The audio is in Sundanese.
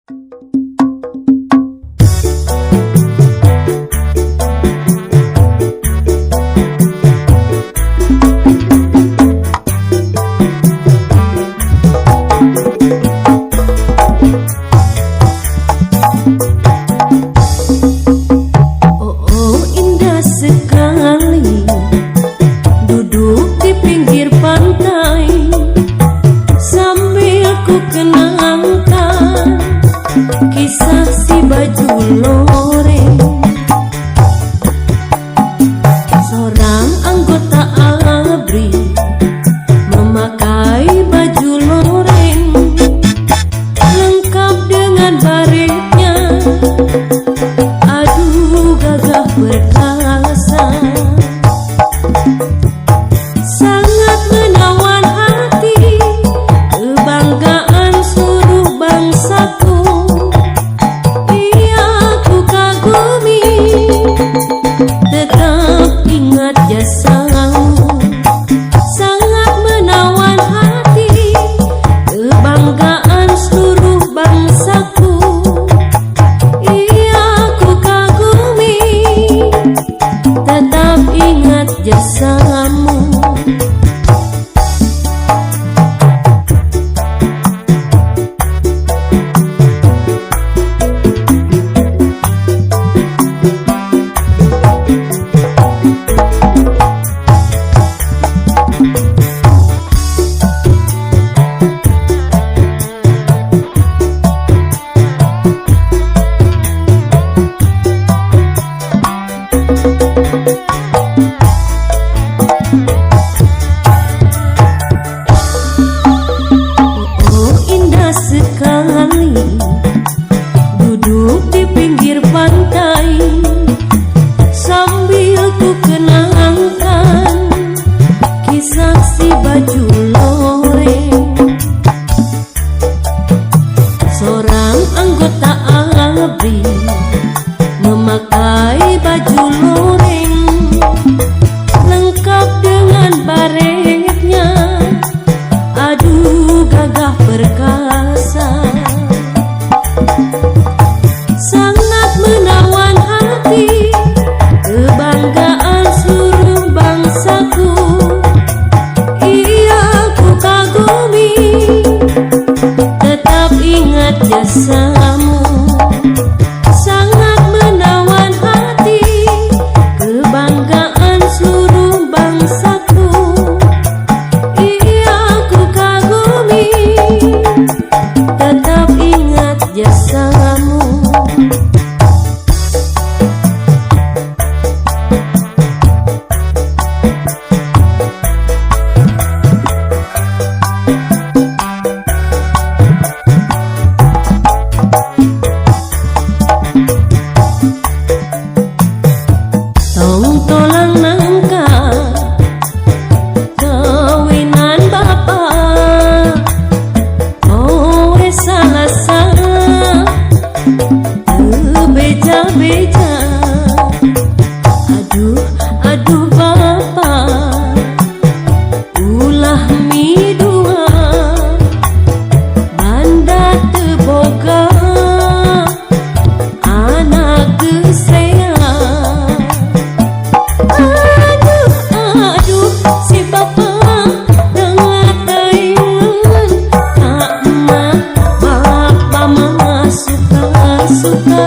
Oh, oh, indah sekali duduk di pinggir pantai sambil ku kenangkan kisah si baju loreng. Seorang anggota ABRI memakai baju loreng lengkap dengan baretnya. Aduh, gagah perkasa, sangat menawan hati, kebanggaan seluruh bangsaku. Iya, ku kagumi, tetap ingat jasamu. Sangat menawan hati, kebanggaan seluruh bangsaku. Iya, ku kagumi, tetap ingat jasamu. Oh, indah sekali duduk di pinggir pantai sambil ku kenangkan kisah si baju loreng. Seorang anggota ABRI memakai baju loreng lengkap dengan baretnya. Aduh, gagah perkasa, sangat menawan hati, kebanggaan seluruh bangsaku. Iya, ku kagumi, tetap ingat jasamu. Sangat menawan hati, kebanggaan seluruh bangsaku. Iya, ku kagumi, tetap ingat jasamu. Tong tolang nangka kawinan bapak, kowe salah salah beja-beja. Aduh, aduh bapak, ulah midua banda teboga anak kesea. Aduh, aduh, si bapak ngatain ka emak, bapak mah suka-suka.